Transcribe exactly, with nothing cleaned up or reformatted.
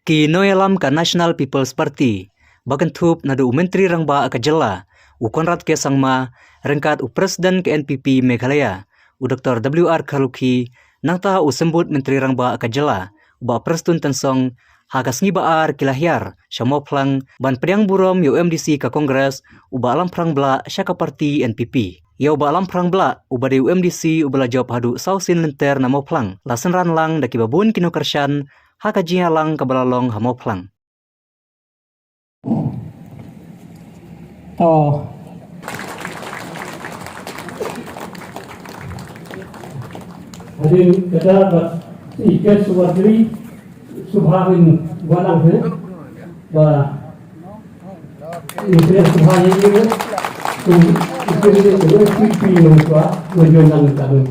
Ki nongïalam ka National People's Party, ba kynthup naduh u Myntri Rangbah ka jylla, u Conrad K Sangma, ryngkat u President ka N P P Meghalaya, u Doctor W R Kharlukhi, nangta u Symbud Myntri Rangbah ka jylla, u Bah Prestone Tynsong, ha ka sngi Ba-ar ki la hiar sha Mawphlang ban pdiang burom ïa u M D C ka Congress, u Bah Lamphrang Blah sha ka party N P P. Ïa u Bah Lamphrang Blah, uba dei u M D C uba la jop haduh saw sien lynter na Mawphlang, la synran lang da kiba bun ki nongkyrshan ha ka jingïalang kaba la long ha Mawphlang. To. Hadien kata, ba i Ken Suwardri, subha in wanang he ba i Ken subha ye ye tu i Ken ye tu pi pi ne tu a ne jon nang ta ne.